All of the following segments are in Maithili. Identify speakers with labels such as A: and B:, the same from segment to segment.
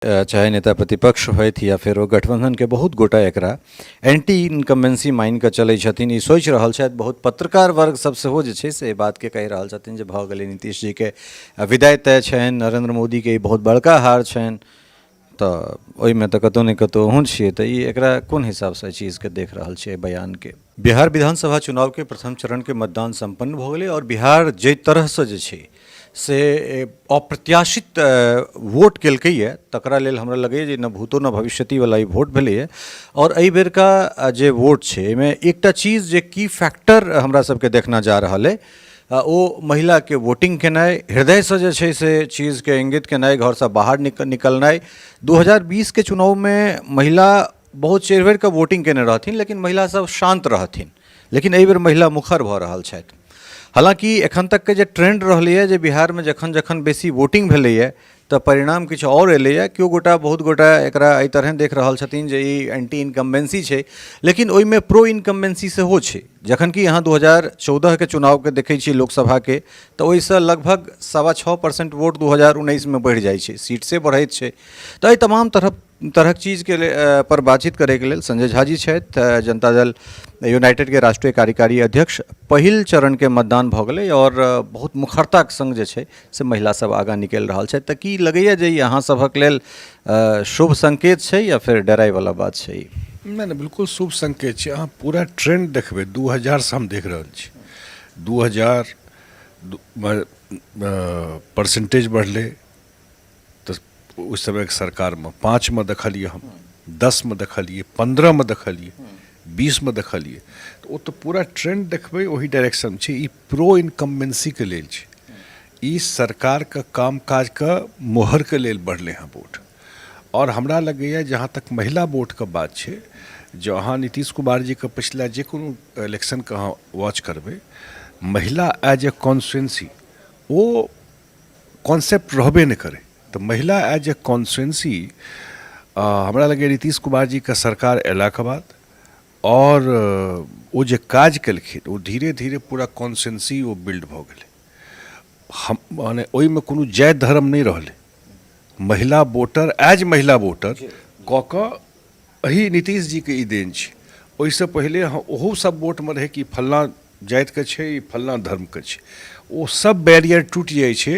A: चाहे नेता प्रतिपक्ष होथि या फेर ओ गठबन्धनके बहुत गोटा एकरा एंटी इनकम्बेंसी मानि कऽ चलै छथिन, ई सोचि रहल छथि। बहुत पत्रकार वर्ग सब सेहो जे छै से एहि बातके कहि रहल छथिन जे भऽ गेलै नीतीश जीके विदाइ तय छनि, नरेन्द्र मोदीके ई बहुत बड़का हार छनि। तऽ ओहिमे तऽ कतहु ने कतहु अहूँ छियै, तऽ ई एकरा कोन हिसाबसँ एहि चीजके देख रहल छियै बयानके? बिहार विधानसभा चुनावके प्रथम चरणके मतदान सम्पन्न भऽ गेलै आओर बिहार जाहि तरहसँ जे छै से अप्रत्याशित वोट केलकैए, तकरा लेल हमरा लगैए जे न भूतो न भविष्यतिवला ई वोट भेलैए। आओर एहि बेरका जे वोट छै एहिमे एकटा चीज जे की फैक्टर हमरा सबके देखना जा रहल अइ, ओ महिलाके वोटिंग केनाइ, हृदयसँ जे छै से चीजके इंगित केनाइ, घरसँ बाहर निकलनाइ। 2020के चुनावमे महिला बहुत चढ़ि बढ़िकऽ वोटिंग केने रहथिन, लेकिन महिला सब शान्त रहथिन, लेकिन एहिबेर महिला मुखर भऽ रहल छथि। हालाँकि एखन तकके जे ट्रेंड रहलैए जे बिहारमे जखन जखन बेसी वोटिंग भेलैए तऽ परिणाम किछु आओर एलैए। केओ गोटा, बहुत गोटा एकरा एहि तरहेँ देख रहल छथिन जे ई एंटी इनकम्बेंसी छै, लेकिन ओहिमे प्रो इनकम्बेंसी सेहो छै। जखन कि अहाँ 2014के चुनावके देखै छियै लोकसभाके, तऽ ओहिसँ लगभग 6.25% वोट 2019मे बढ़ि जाइ छै, सीट से बढ़ैत छै। तऽ एहि तमाम तरह तरहक चीजके पर बातचीत करैके लेल संजय झा जी छथि, जनता दल यूनाइटेडके राष्ट्रीय कार्यकारी अध्यक्ष। पहिल चरणके मतदान भऽ गेलै आओर बहुत मुखरताके सङ्ग जे छै से महिला सब आगाँ निकलि रहल छथि। तऽ की लगैए जे ई अहाँ सभक लेल शुभ संकेत छै या फेर डराइवला बात छै ई?
B: नहि नहि, बिल्कुल शुभ संकेत छै। अहाँ पूरा ट्रेंड देखबै, 2000सँ हम देख रहल छी, 2000 परसेंटेज बढ़लै तऽ ओहि समयके सरकारमे 5मे देखलियै हम, 10मे देखलियै, 15मे देखलियै, 20मे देखलियै, तऽ ओ तऽ पूरा ट्रेंड देखबै ओहि डायरेक्शन छै। ई प्रो इनकम्बेंसीके लेल छै, ई सरकारके काम काजके मोहरके लेल बढ़लै हँ वोट। आओर हमरा लगैए जहाँ तक महिला वोटके बात छै, जँ अहाँ नीतीश कुमार जीके पछिला जे कोनो इलेक्शनके अहाँ वॉच करबै, महिला एज ए कॉन्स्टिट्यूएंसी ओ कॉन्सेप्ट रहबे नहि करै। तऽ महिला एज ए कॉन्स्टिट्यूएंसी हमरा लगैए नीतीश कुमार जीके सरकार अयलाके बाद आओर ओ जे काज केलखिन ओ धीरे धीरे पूरा कॉन्स्टिट्यूएंसी ओ बिल्ड भऽ गेलै। हम माने ओहिमे कोनो जाति धर्म नहि रहलै, महिला वोटर एज महिला वोटर कऽ कऽ एही नीतीश जीके ई देन छै। ओहिसँ पहिले ओहो सब वोटमे रहै कि फल्लाँ जातिके छै, ई फल्लाँ धर्मके छै, ओ सब बैरियर टूटि जाइ छै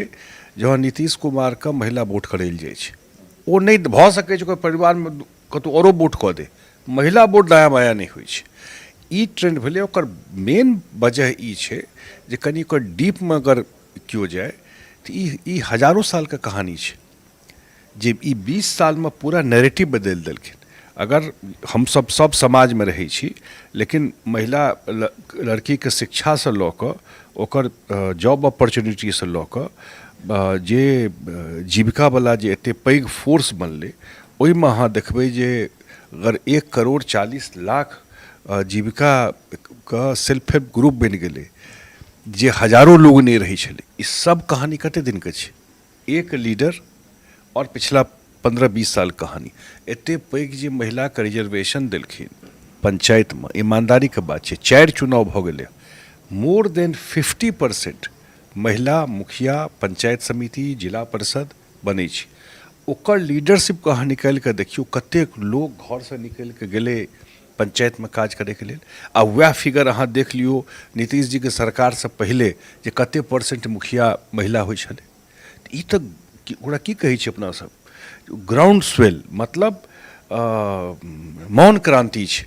B: जहन नीतीश कुमारके महिला वोट करै लए जाइ छै। ओ नहि भऽ सकै छै ओकर परिवारमे कतहु औरो वोट कऽ दै, महिला वोट दायाँ बायाँ नहि होइ छै। ई ट्रेंड भेलै। ओकर मेन वजह ई छै जे कनि ओकर डीपमे अगर केओ जाय तऽ ई हजारो सालके कहानी छै जे ई 20 सालमे पूरा नैरेटिव बदलि देलखिन। अगर हमसब सब समाजमे रहै छी, लेकिन महिला लड़कीके शिक्षासँ लऽ कऽ ओकर जॉब अपॉर्चुनिटीसँ लऽ कऽ जे जीविकावला जे एतेक पैघ फोर्स बनलै, ओहिमे अहाँ देखबै जे अगर 1 करोड़ 40 लाख जीविकाके सेल्फ हेल्प ग्रुप बनि गेलै, जे हजारो लोग नहि रहै छलै। ई सब कहानी कतेक दिनके छै? एक लीडर आओर पिछला 15-20 साल कहानी। एतेक पैघ जे महिलाके रिजर्वेशन देलखिन पंचायतमे, ईमानदारीके बात छै, 4 चुनाव भऽ गेलै, मोर देन 50% महिला मुखिया पंचायत समिति जिला परिषद बनै छै। ओकर लीडरशिपके अहाँ निकालि कऽ देखियौ कतेक लोक घरसँ निकलि कऽ गेलै पंचायतमे काज करैके लेल। आ वएह फिगर अहाँ देख लियौ नीतीश जीके सरकारसँ पहिले जे कतेक परसेंट मुखिया महिला होइ छलै। ई तऽ ओकरा की कहै छै अपना सब, ग्राउंड स्वेल, मतलब मौन क्रान्ति छै,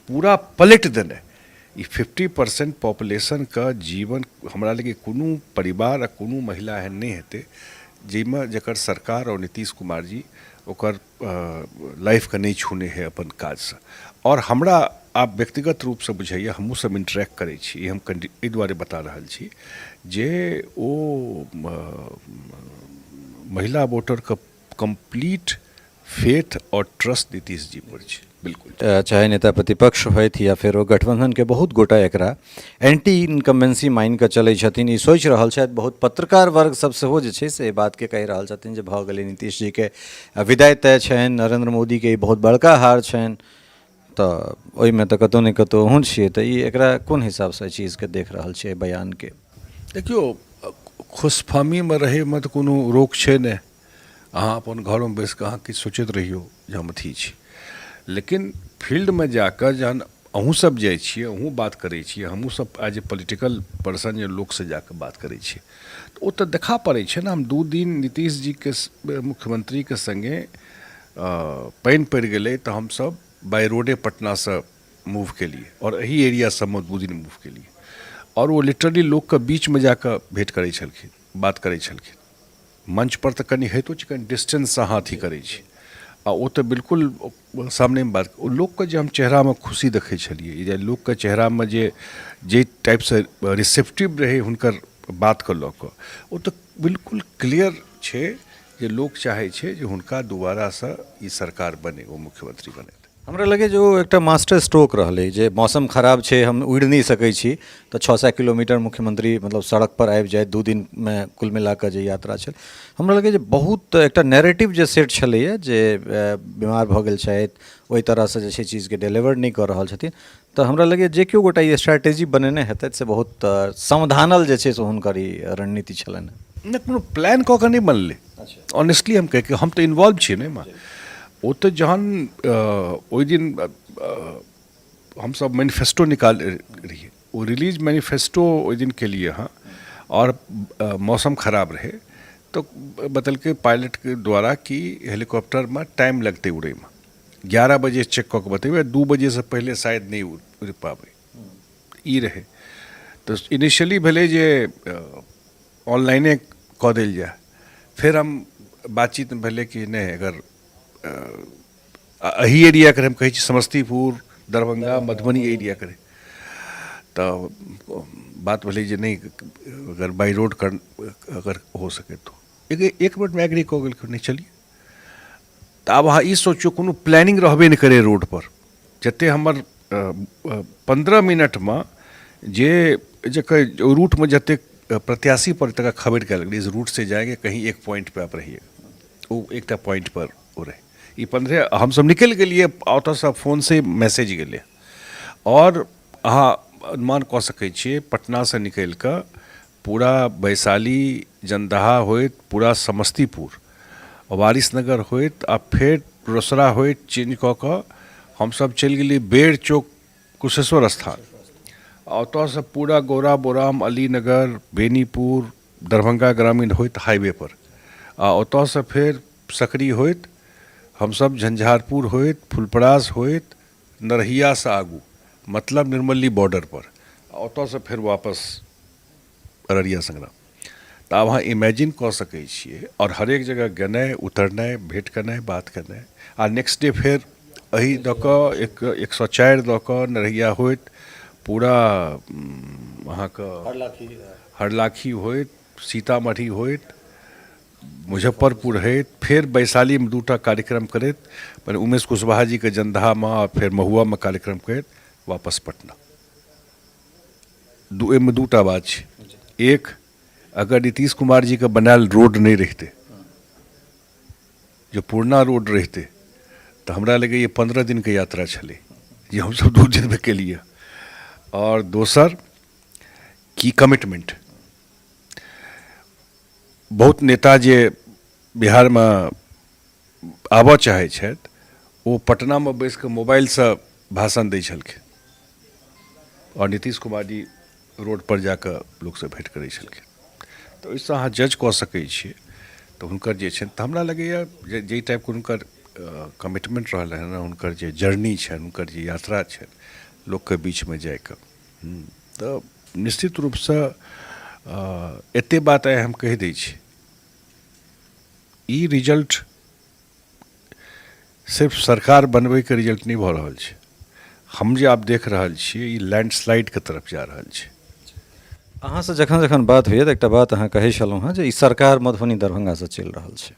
B: पूरा पलटि देने। ई 50% पॉपुलेशनके जीवन हमरा लगैए कोनो परिवार आ कोनो महिला एहन नहि हेतै जाहिमे जकर सरकार आओर नीतीश कुमार जी ओकर लाइफके नहि छूने है अपन काजसँ। आओर हमरा आब व्यक्तिगत रूपसँ बुझाइए, हमहूँ सब इंटरेक्ट करै छी, ई हम एहि दुआरे बता रहल छी जे ओ महिला वोटरके कम्प्लीट फेथ आओर ट्रस्ट नीतीश जी पर छै बिल्कुल।
A: चाहे नेता प्रतिपक्ष होथि या फेर ओ गठबन्धनके बहुत गोटा एकरा एंटी इनकम्बेंसी मानि कऽ चलै छथिन, ई सोचि रहल छथि। बहुत पत्रकार वर्ग सब सेहो जे छै से एहि बातके कहि रहल छथिन जे भऽ गेलै नीतीश जीके विदाइ तय छनि, नरेन्द्र मोदीके ई बहुत बड़का हार छनि। तऽ ओहिमे तऽ कतहु ने कतहु अहूँ छियै, तऽ ई एकरा कोन हिसाबसँ एहि चीजके देख रहल छियै बयानके?
B: देखियौ, खुशफहमीमे रहैमे तऽ कोनो रोक छै नहि। अहाँ अपन घरमे बैस कऽ अहाँ किछु सोचैत रहियौ जे हम अथी छी, लेकिन फील्डमे जाकऽ जहन अहूँ सब जाइ छियै, अहूँ बात करै छियै, हमहूँ सब एज ए पोलिटिकल पर्सन जे लोकसँ जाकऽ बात करै छियै, तऽ ओ तऽ देखा पड़ै छै ने। हम 2 दिन नीतीश जीके मुख्यमंत्रीके सङ्गे पानि पड़ि गेलै तऽ हमसब बाइ रोडे पटनासँ मूव केलियै आओर एही एरिया सबमे 2 दिन मूव केलियै, आओर ओ लिटरली लोकके बीचमे जाकऽ भेँट करै छलखिन, बात करै छलखिन। मंचपर तऽ कनि होइतो छै, कनि डिस्टेंससँ अहाँ अथी करै छी, आ ओ तऽ बिल्कुल सामनेमे बात। ओ लोकके जे हम चेहरामे खुशी देखै छलियै, जे लोकके चेहरामे जे जाहि टाइपसँ रिसेप्टिव रहै हुनकर बातके लऽ कऽ, ओ तऽ बिल्कुल क्लियर छै जे लोक चाहै छै जे हुनका दोबारासँ ई सरकार बनै, ओ मुख्यमंत्री बनै।
A: हमरा लगैए जे ओ एकटा मास्टर स्ट्रोक रहलै जे मौसम खराब छै, हम उड़ि नहि सकै छी, तऽ 600 किलोमीटर मुख्यमंत्री मतलब सड़कपर आबि जाए 2 दिनमे कुल मिलाकऽ जे यात्रा छल। हमरा लगैए जे बहुत एकटा नैरेटिव जे सेट छलैए जे बीमार भऽ गेल छथि, ओहि तरहसँ जे छै चीजके डिलीवर नहि कऽ रहल छथिन, तऽ हमरा लगैए जे केओ गोटा ई स्ट्रैटेजी बनेने हेतथि से बहुत समाधानल जे छै से हुनकर ई रणनीति छलनि।
B: नहि, कोनो प्लान कऽ कऽ नहि बनलै, ऑनेस्टली हम कहि, हम तऽ इन्वॉल्व छियै ने एहिमे। ओ तऽ जहन ओहि दिन हमसब मैनिफेस्टो निकालने रहियै, ओ रिलीज मैनिफेस्टो ओहि दिन केलियै हँ, आओर मौसम खराब रहै तऽ बतेलकै पायलटके द्वारा कि हेलीकॉप्टरमे टाइम लगतै उड़ैमे, 11 बजे चेक कऽ के बतेबै, 2 बजेसँ पहिले शायद नहि उड़ि पाबै, ई रहै। तऽ इनिशियली भेलै जे ऑनलाइने कऽ देल जाय, फेर हम बातचीतमे भेलै कि नहि, अगर एही एरियाके रहै, हम कहै छी समस्तीपुर, दरभंगा, मधुबनी एरियाके रहै, तऽ बात भेलै जे नहि, अगर बाइ रोड कर अगर हो सके तो एक मिनटमे एग्री कऽ गेलखिन, नहि चलिए। तऽ आब अहाँ ई सोचियौ, कोनो प्लानिंग रहबे नहि करै रोडपर, जतेक हमर 15 मिनटमे जे जकर रूटमे जतेक प्रत्याशी पर तकर खबरि कयल गेलै, इस रूट से जाएंगे, कहीं एक पॉइंट पे आप रहिए, ओ एकटा पॉइंट पर ओ रहै। ई 15 हमसब निकलि गेलियै, ओतऽसँ फोनसँ मैसेज गेलै, आओर अहाँ अनुमान कऽ सकै छियै पटनासँ निकलि कऽ पूरा वैशाली जन्दाहा होइत पूरा समस्तीपुर वारिसनगर होइत आ फेर रोसड़ा होइत चेंज कऽ कऽ हमसब चलि गेलियै बेर चौक कुशेश्वर स्थान, आ ओतऽसँ पूरा गौरा बोराम अलीनगर बेनीपुर दरभंगा ग्रामीण होइत हाईवे पर, आ ओतऽसँ फेर सकरी होइत हमसब झंझारपुर होइत फुलपरास होइत नरहियासँ आगू मतलब निर्मली बॉर्डर पर, आ ओतऽसँ फेर वापस अररिया संग्राम। तऽ आब अहाँ इमेजिन कऽ सकै छियै, आओर हरेक जगह गेनाइ उतरनाइ भेँट केनाइ बात केनाइ, आ नेक्स्ट डे फेर एही दऽ कऽ 104 दऽ कऽ नरहिया होइत पूरा अहाँके हरलाखी होइत सीतामढ़ी होइत मुजफ्फरपुर होइत फेर वैशालीमे 2टा कार्यक्रम करैत, पहिले उमेश कुशवाहा जीके जन्दाहामे आ फेर महुआमे कार्यक्रम करैत वापस पटना। एहिमे 2टा बात छै। एक, अगर नीतीश कुमार जीके बनायल रोड नहि रहितै, जे पुरना रोड रहितै, तऽ हमरा लगैए 15 दिनके यात्रा छलै जे हमसब 2 दिनमे केलियै। आओर दोसर की कमिटमेंट, बहुत नेता जे बिहारमे आबऽ चाहै छथि ओ पटनामे बैस कऽ मोबाइलसँ भाषण दै छलखिन, आओर नीतीश कुमार जी रोडपर जाकऽ लोकसँ भेँट करै छलखिन। तऽ ओहिसँ अहाँ जज कऽ सकै छियै तऽ हुनकर जे छनि, तऽ हमरा लगैए जे जाहि टाइपके हुनकर कमिटमेंट रहलै हँ, हुनकर जे जर्नी छनि, हुनकर जे यात्रा छनि लोकके बीचमे जाइके, तऽ निश्चित रूपसँ एतेक बात आइ हम कहि दै छी, ई रिजल्ट सिर्फ सरकार बनबैके रिजल्ट नहि भऽ रहल छै, हम जे आब देख रहल छियै ई लैंडस्लाइडके तरफ जा रहल छै।
A: अहाँसँ जखन जखन बात होइए तऽ एकटा बात अहाँ कहै छलहुँ हेँ जे ई सरकार मधुबनी दरभंगासँ चलि रहल छै,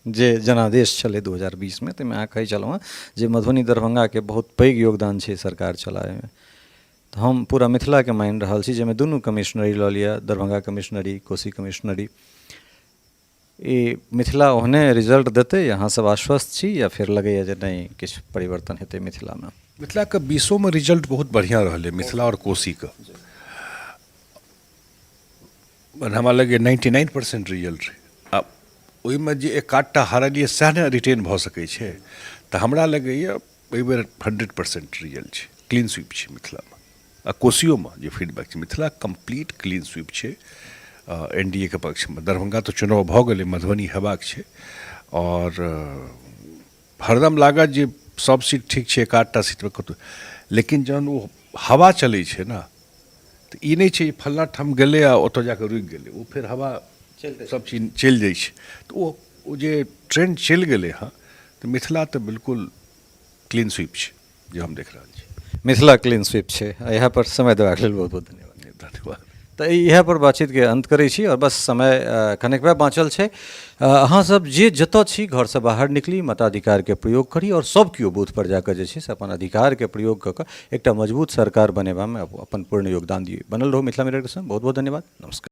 A: जे जनादेश छलै 2020मे, ताहिमे अहाँ कहै छलहुँ हेँ जे मधुबनी दरभंगाके बहुत पैघ योगदान छै सरकार चलाबैमे। तऽ हम पूरा मिथिलाके मानि रहल छी, जाहिमे दुनू कमिश्नरी लऽ लिअ, दरभंगा कमिश्नरी, कोशी कमिश्नरी, ई मिथिला ओहने रिजल्ट देतै, अहाँ सब आश्वस्त छी या फेर लगैए जे नहि किछु परिवर्तन हेतै मिथिलामे?
B: मिथिलाके 20ओमे रिजल्ट बहुत बढ़िआँ रहलै, मिथिला आओर कोशीके हमरा लगैए 99% रिजल्ट रहै। आ ओहिमे जे एक आधटा हारलियै सएह ने रिटेन भऽ सकै छै। तऽ हमरा लगैए एहिबेर 100% रिजल्ट छै, क्लीन स्वीप छै मिथिलामे आ कोसियोमे जे फीडबैक छै, मिथिला कम्प्लीट क्लीन स्वीप छै एन डी ए के पक्षमे। दरभंगा तऽ चुनाव भऽ गेलै, मधुबनी हेबाक छै। आओर हरदम लागत जे सब सीट ठीक छै, एक आधटा सीटमे कतहु, लेकिन जहन ओ हवा चलै छै ने, तऽ ई नहि छै जे फल्लाँ ठाम गेलै आ ओतऽ जाकऽ रुकि गेलै, ओ फेर हवा सब चीज चलि जाइ छै। तऽ ओ जे ट्रेंड चलि गेलै हँ, तऽ मिथिला तऽ बिल्कुल क्लीन स्वीप छै जे हम देख रहल छी।
A: मिथिला क्लीन स्वीप छै। इएह पर समय देबाक लेल बहुत बहुत धन्यवाद।
B: धन्यवाद।
A: तऽ इएह पर बातचीतके अन्त करै छी आओर बस समय कनिकबे बाँचल छै। अहाँसभ जे जतऽ छी, घरसँ बाहर निकली, मताधिकारके प्रयोग करी आओर सभ केओ बूथपर जाकऽ जे छै से अपन अधिकारके प्रयोग कऽ कऽ एकटा मजबूत सरकार बनेबामे अपन पूर्ण योगदान दियै। बनल रहू मिथिला मिररके संग। बहुत बहुत धन्यवाद, नमस्कार।